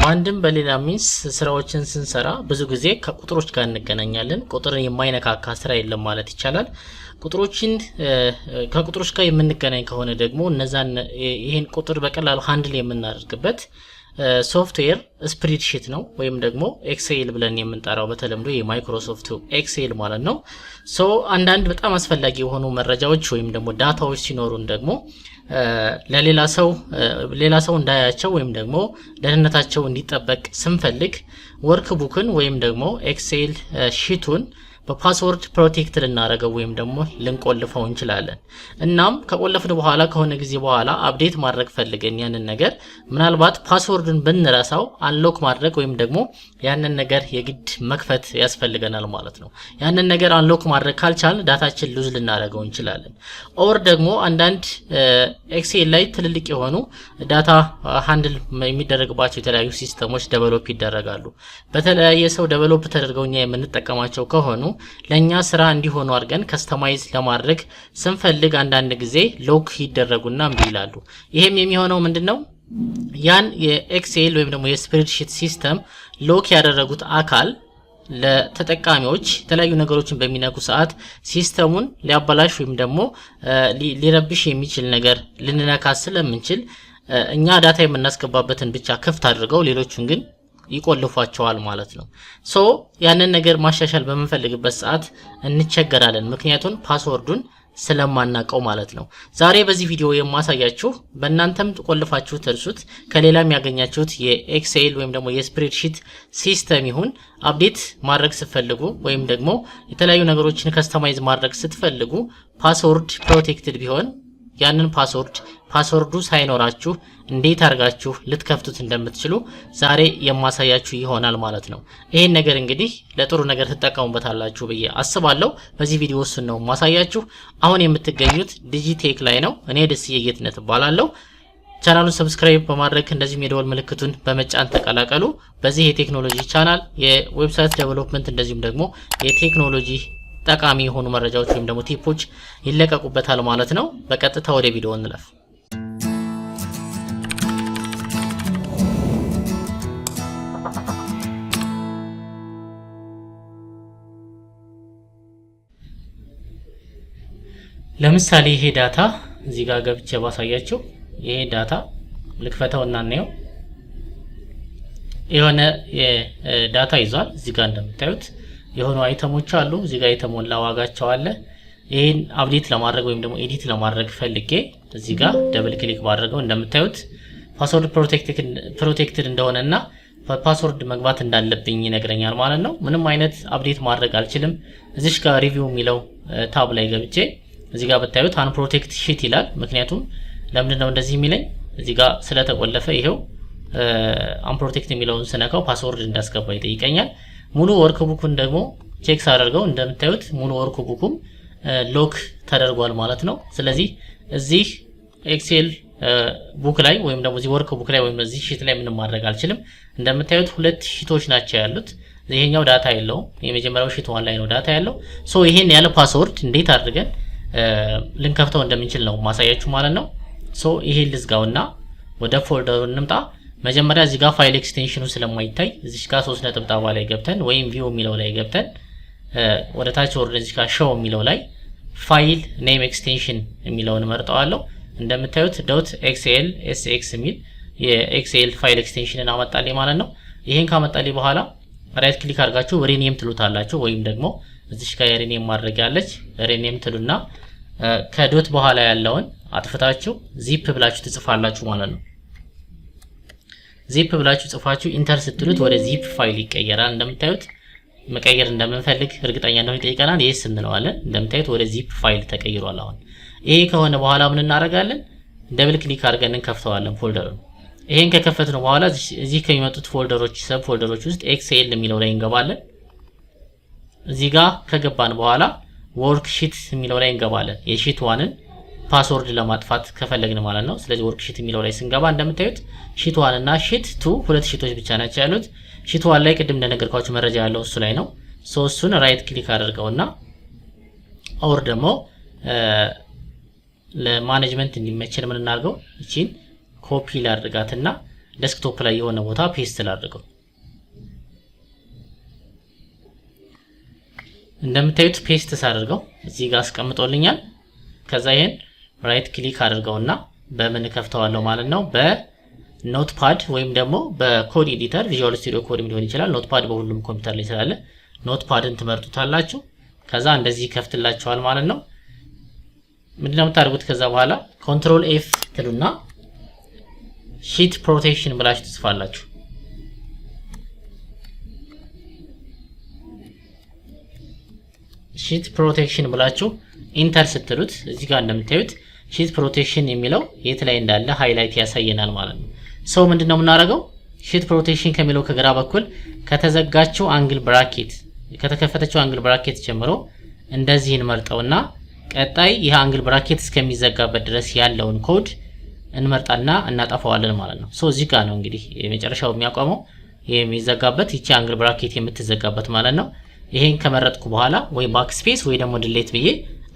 በአንድም በሌላ means ስራዎችን ስንሰራ ብዙ ጊዜ ከቁጥሮች ጋር እንገናኛለን። ቁጥርን የማይነካካ ስራ የለም ማለት ይቻላል። ቁጥሮችን ከቁጥሮች ጋር የምንገናኝ ከሆነ ደግሞ እነዛን ይህን ቁጥር በቀላሉ handle የምናደርግበት software spreadsheet ነው፣ ወይም ደግሞ Excel ብለን የምንጠራው በተለምዶ የ Microsoft Excel ማለት ነው። So አንዳንድ በጣም አስፈላጊ የሆኑ መረጃዎች ወይም ደግሞ data ዎች ሲኖሩን ደግሞ ለሌላ ሰው ሌላ ሰው እንዳያቸው ወይም ደግሞ ደህንነታቸው እንዲጠበቅ ስንፈልግ workbook ን ወይም ደግሞ Excel sheet ኡን በ password protect ልናደርገው ወይም ደግሞ ልንቆልፈው እንችላለን። እናም ከቆለፍን በኋላ ከሆነ ጊዜ በኋላ update ማድረግ ፈልገን ያንን ነገር ምናልባት password ኡን ብንረሳው unlock ማድረግ ወይም ደግሞ ያንን ነገር የግድ መክፈት ያስፈልገናል ማለት ነው። ያንን ነገር unlock ማድረግ ካልቻልን data ችን lose ልናደርገው እንችላለን። Or ደግሞ አንዳንድ Excel ላይ ትልልቅ የሆኑ data handle የሚደረግባቸው የተለያዩ system ኦች develop ይደረጋሉ። በተለያየ ሰው develop ተደርገው እኛ የምንጠቀማቸው ከሆኑ ለእኛ ስራ እንዲሆኑ አድርገን customize ለማድረግ ስንፈልግ አንዳንድ ጊዜ lock ይደረጉና እምቢ ይላሉ። ይሄም የሚሆነው ምንድን ነው? ያን የ Excel ወይም ደግሞ የ spreadsheet system lock ያደረጉት አካል ለተጠቃሚዎች የተለያዩ ነገሮችን በሚነኩ ሰዓት system ኡን ሊያበላሽ ወይም ደግሞ ሊረብሽ የሚችል ነገር ልንነካ ስለምንችል እኛ data የምናስገባበትን ብቻ ክፍት አድርገው ሌሎቹን ግን ይቆልፏቸዋል ማለት ነው። So ያንን ነገር ማሻሻል በምንፈልግበት ሰዓት እንቸገራለን፣ ምክንያቱም password ኡን ስለማናቀው ማለት ነው። ዛሬ በዚህ ቪዲዮ የማሳያችሁ በእናንተም ቆልፋችሁ ትርሱት ከሌላም ያገኛችሁት የ Excel ወይም ደግሞ የ spreadsheet system ይሁን update ማድረግ ስትፈልጉ ወይም ደግሞ የተለያዩ ነገሮችን customize ማድረግ ስትፈልጉ password protected ቢሆን ያንን password ኡ ሳይኖራችሁ እንዴት አድርጋችሁ ልትከፍቱት እንደምትችሉ ዛሬ የማሳያችሁ ይሆናል ማለት ነው። ይሄን ነገር እንግዲህ ለጥሩ ነገር ትጠቀሙበታላችሁ ብዬ አስባለሁ። በዚህ ቪዲዮ እሱን ነው የማሳያችሁ። አሁን የምትገኙት ዲጂቴክ ላይ ነው። እኔ ደስዬ ጌትነት እባላለሁ። ቻናሉን subscribe በማድረግ እንደዚሁም የደወል ምልክቱን በመጫን ተቀላቀሉ። በዚህ የቴክኖሎጂ ቻናል የ website development እንደዚሁም ደግሞ የቴክኖሎጂ ጠቃሚ የሆኑ መረጃዎች ወይም ደግሞ tip ኦች ይለቀቁበታል ማለት ነው። በቀጥታ ወደ ቪዲዮ እንለፍ። ለምሳሌ ይሄ data እዚህ ጋር ገብቼ ባሳያችሁ፣ ይሄ data ልክፈተው እና እናየው። የሆነ data ይዟል። እዚህ ጋር እንደምታዩት የሆኑ item ኦች አሉ። እዚህ ጋር የተሞላ ዋጋቸው አለ። ይህን update ለማድረግ ወይም ደግሞ edit ለማድረግ ፈልጌ እዚህ ጋር double click ባድርገው እንደምታዩት password protected እንደሆነና password መግባት እንዳለብኝ ይነግረኛል ማለት ነው። ምንም አይነት update ማድረግ አልችልም። እዚሽ ጋር review የሚለው tab ላይ ገብቼ እዚህ ጋር ብታዩት unprotected sheet ይላል። ምክንያቱም ለምንድን ነው እንደዚህ የሚለኝ? እዚህ ጋር ስለተቆለፈ ይሄው unprotected የሚለውን ስነካው password እንዳስገባ ይጠይቀኛል። ሙሉ workbook ኡን ደግሞ check ሳደርገው እንደምታዩት ሙሉ workbook ኡም lock ተደርጓል ማለት ነው። ስለዚህ እዚህ Excel book ላይ ወይም ደግሞ እዚህ workbook ላይ ወይም እዚህ sheet ላይ ምንም ማድረግ አልችልም። እንደምታዩት ሁለት sheet ኦች ናቸው ያሉት። ይሄኛው data የለውም። የመጀመሪያው sheet one ላይ ነው data ያለው። So ይሄን ያለ password እንዴት አድርገን ልንከፍተው እንደምንችል ነው ማሳያችሁ ማለት ነው። So ይሄን ልዝጋውና ወደ folder ኡ እንምጣ። መጀመሪያ እዚህ ጋር file extension ኑ ስለማይታይ እዚህ ጋር ሶስት ነጠብጣባ ላይ ገብተን ወይም view የሚለው ላይ ገብተን ወደ ታች ወርደን እዚህ ጋር show የሚለው ላይ file name extension የሚለውን መርጠዋለሁ። እንደምታዩት .xlsx የሚል የ Excel file extension ን አመጣልኝ ማለት ነው። ይሄን ካመጣልኝ በኋላ right click አድርጋችሁ rename ትሉታላችሁ ወይም ደግሞ እዚሽ ጋር የ rename ማድረግ ያለች rename ትሉና ከ dot በኋላ ያለውን አጥፍታችሁ ዚፕ ብላችሁ ትጽፋላችሁ ማለት ነው። ዚፕ ብላችሁ ጽፋችሁ enter ስትሉት ወደ zip file ይቀየራል። እንደምታዩት መቀየር እንደምንፈልግ እርግጠኛ እንደሆነ ይጠይቀናል። Yes እንለዋለን። እንደምታዩት ወደ zip file ተቀይሯል። አሁን ይሄ ከሆነ በኋላ ምን እናደርጋለን? Double click አድርገን እንከፍተዋለን folder ኡን። ይሄን ከከፈትነው በኋላ እዚህ ከሚመጡት folder ኦች sub folder ኦች ውስጥ Excel የሚለው ላይ እንገባለን። እዚህ ጋር ከገባን በኋላ worksheet የሚለው ላይ እንገባለን። የ sheet one ን password ለማጥፋት ከፈለግን ማለት ነው። ስለዚህ worksheet የሚለው ላይ ስንገባ እንደምታዩት sheet one እና sheet two ሁለት sheet ኦች ብቻ ናቸው ያሉት። Sheet one ላይ ቅድም እንደነገርኳችሁ መረጃ ያለው እሱ ላይ ነው። So እሱን right click አድርገውና or ደግሞ ለ management እንዲመቸን ምን እናድርገው? እቺን ኮፒ ላድርጋትና Desktop ላይ የሆነ ቦታ paste ላድርገው። እንደምታዩት paste ሳደርገው እዚህ ጋር አስቀምጦልኛል። ከዛ ይሄን right click አድርገውና በምን ከፍተዋለሁ ማለት ነው፣ በ Notepad ወይም ደግሞ በ code editor፣ Visual Studio Code ሊሆን ይችላል። Notepad በሁሉም ኮምፒውተር ላይ ስላለ Notepad ን ትመርጡታላችሁ። ከዛ እንደዚህ ይከፍትላችኋል ማለት ነው። ምንድነው የምታደርጉት? ከዛ በኋላ Control F ትሉና sheet protection ብላችሁ ትጽፋላችሁ። Sheet protection ብላችሁ enter ስትሉት እዚህ ጋር እንደምታዩት sheet protection የሚለው የት ላይ እንዳለ highlight ያሳየናል ማለት ነው። So ምንድነው የምናደርገው? Sheet protection ከሚለው ከግራ በኩል ከተዘጋችው angle bracket፣ ከተከፈተችው angle bracket ጀምሮ እንደዚህ እንመርጠውና ቀጣይ ይህ angle bracket እስከሚዘጋበት ድረስ ያለውን ኮድ እንመርጣና እናጠፋዋለን ማለት ነው። So እዚህ ጋር ነው እንግዲህ የመጨረሻው የሚያቆመው፣ የሚዘጋበት፣ ይቺ angle bracket የምትዘጋበት ማለት ነው። ይሄን ከመረጥኩ በኋላ ወይ backspace ወይ ደግሞ delete ብዬ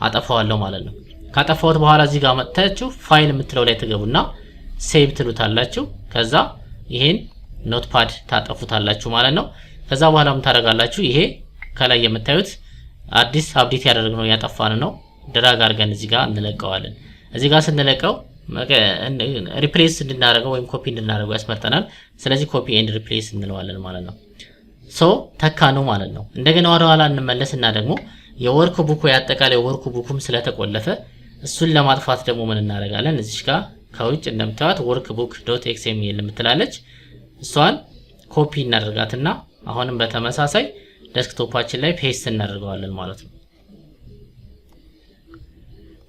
አጠፋዋለሁ ማለት ነው። ካጠፋሁት በኋላ እዚህ ጋር መጥታችሁ ፋይል የምትለው ላይ ትገቡና save ትሉታላችሁ። ከዛ ይሄን Notepad ታጠፉታላችሁ ማለት ነው። ከዛ በኋላ ምን ታደርጋላችሁ? ይሄ ከላይ የምታዩት አዲስ update ያደረግነው ያጠፋን ነው። Drag አድርገን እዚህ ጋር እንለቀዋለን። እዚህ ጋር ስንለቀው replace እንድናደርገው ወይም ኮፒ እንድናደርገው ያስመርጠናል። ስለዚህ copy and replace እንለዋለን ማለት ነው። So ተካ ነው ማለት ነው። እንደገና ወደ ኋላ እንመለስና ደግሞ የ workbook ኡ የአጠቃላይ workbook ኡም ስለተቆለፈ እሱን ለማጥፋት ደግሞ ምን እናደርጋለን? እዚች ጋር ከውጭ እንደምታዩት workbook.xml የምትላለች፣ እሷን ኮፒ እናደርጋትና አሁንም በተመሳሳይ desktop ኣችን ላይ paste እናደርገዋለን ማለት ነው።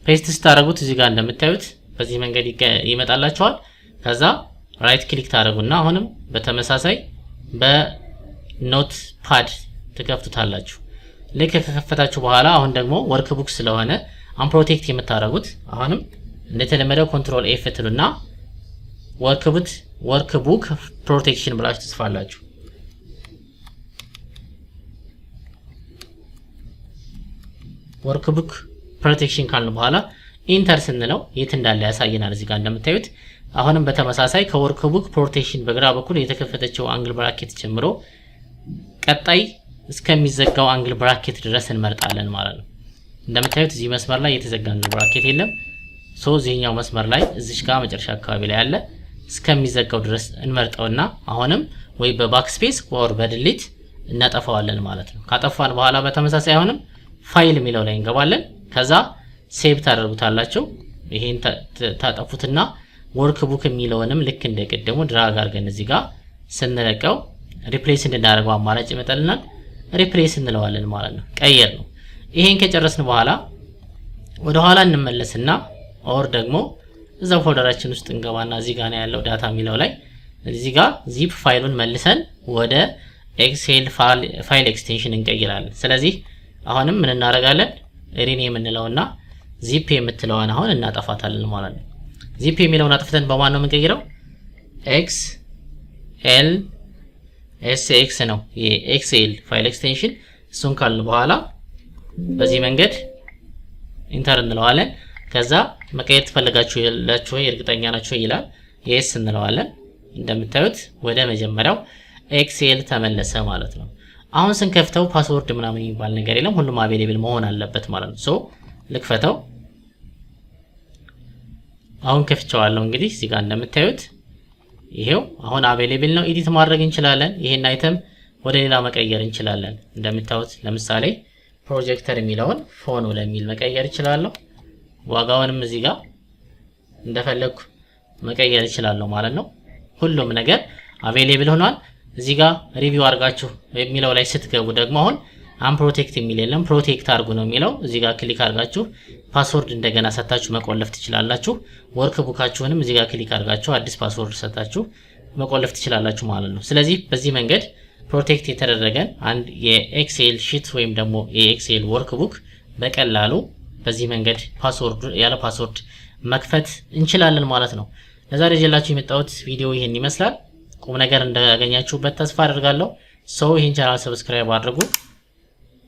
Paste ስታደርጉት እዚህ ጋር እንደምታዩት በዚህ መንገድ ይመጣላችኋል። ከዛ right click ታደርጉና አሁንም በተመሳሳይ በ Notepad ትከፍቱታላችሁ። ልክ ከከፈታችሁ በኋላ አሁን ደግሞ workbook ስለሆነ unprotect የምታደርጉት አሁንም እንደተለመደው Control F ትሉና workbook protection ብላችሁ ትጽፋላችሁ። Workbook protection ካልን በኋላ enter ስንለው የት እንዳለ ያሳየናል። እዚህ ጋር እንደምታዩት አሁንም በተመሳሳይ ከ workbook protection በግራ በኩል የተከፈተችው angle bracket ጀምሮ ቀጣይ እስከሚዘጋው angle bracket ድረስ እንመርጣለን ማለት ነው። እንደምታዩት እዚህ መስመር ላይ የተዘጋ angle bracket የለም። So እዚህኛው መስመር ላይ እዚሽ ጋር መጨረሻ አካባቢ ላይ ያለ እስከሚዘጋው ድረስ እንመርጠውና አሁንም ወይ በ backspace or በ delete እናጠፋዋለን ማለት ነው። ካጠፋን በኋላ በተመሳሳይ አሁንም ፋይል የሚለው ላይ እንገባለን። ከዛ save ታደርጉታላችሁ። ይሄን ታጠፉትና workbook የሚለውንም ልክ እንደ ቅድሙ drag አድርገን እዚህ ጋር ስንለቀው replace እንድናደርገው አማራጭ ይመጣልናል። Replace እንለዋለን ማለት ነው። ቀየር ነው። ይሄን ከጨረስን በኋላ ወደ ኋላ እንመለስና or ደግሞ እዛው folder ኣችን ውስጥ እንገባና እዚህ ጋር ነው ያለው data የሚለው ላይ፣ እዚህ ጋር zip file ኡን መልሰን ወደ Excel file extension እንቀይራለን። ስለዚህ አሁንም ምን እናደርጋለን? Rename የምንለውና ዚፕ የምትለዋን አሁን እናጠፋታለን ማለት ነው። ዚፕ የሚለውን አጥፍተን በማን ነው የምንቀይረው? XLSX ነው የ Excel file extension። እሱን ካልን በኋላ በዚህ መንገድ enter እንለዋለን። ከዛ መቀየር ትፈልጋችሁ ያላችሁ ወይ፣ እርግጠኛ ናችሁ ይላል። Yes እንለዋለን። እንደምታዩት ወደ መጀመሪያው Excel ተመለሰ ማለት ነው። አሁን ስንከፍተው password ምናምን የሚባል ነገር የለም። ሁሉም available መሆን አለበት ማለት ነው። So ልክፈተው። አሁን ከፍቼዋለሁ። እንግዲህ እዚህ ጋር እንደምታዩት ይሄው አሁን available ነው። Edit ማድረግ እንችላለን። ይሄን item ወደ ሌላ መቀየር እንችላለን። እንደምታዩት ለምሳሌ ፕሮጀክተር የሚለውን phone ወደሚል መቀየር እችላለሁ። ዋጋውንም እዚህ ጋር እንደፈለግኩ መቀየር እችላለሁ ማለት ነው። ሁሉም ነገር available ሆኗል። እዚህ ጋር review አድርጋችሁ የሚለው ላይ ስትገቡ ደግሞ አሁን unprotect የሚል የለም፣ protect አድርጉ ነው የሚለው። እዚህ ጋር click አድርጋችሁ password እንደገና ሰታችሁ መቆለፍ ትችላላችሁ። Workbook ኣችሁንም እዚህ ጋር click አድርጋችሁ አዲስ password ሰታችሁ መቆለፍ ትችላላችሁ ማለት ነው። ስለዚህ በዚህ መንገድ protect የተደረገን አንድ የ Excel sheet ወይም ደግሞ የ Excel workbook በቀላሉ በዚህ መንገድ password ያለ password መክፈት እንችላለን ማለት ነው። ለዛሬ ይዤላችሁ የመጣሁት ቪዲዮ ይህን ይመስላል። ቁም ነገር እንዳገኛችሁበት ተስፋ አደርጋለሁ። So ይህን channel subscribe አድርጉ።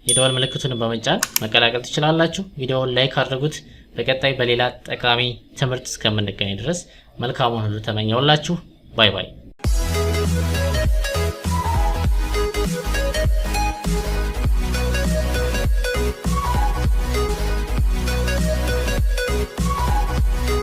የደወል ምልክቱን በመጫን መቀላቀል ትችላላችሁ። ቪዲዮውን like አድርጉት። በቀጣይ በሌላ ጠቃሚ ትምህርት እስከምንገናኝ ድረስ መልካሙን ሁሉ ተመኘሁላችሁ። Bye bye።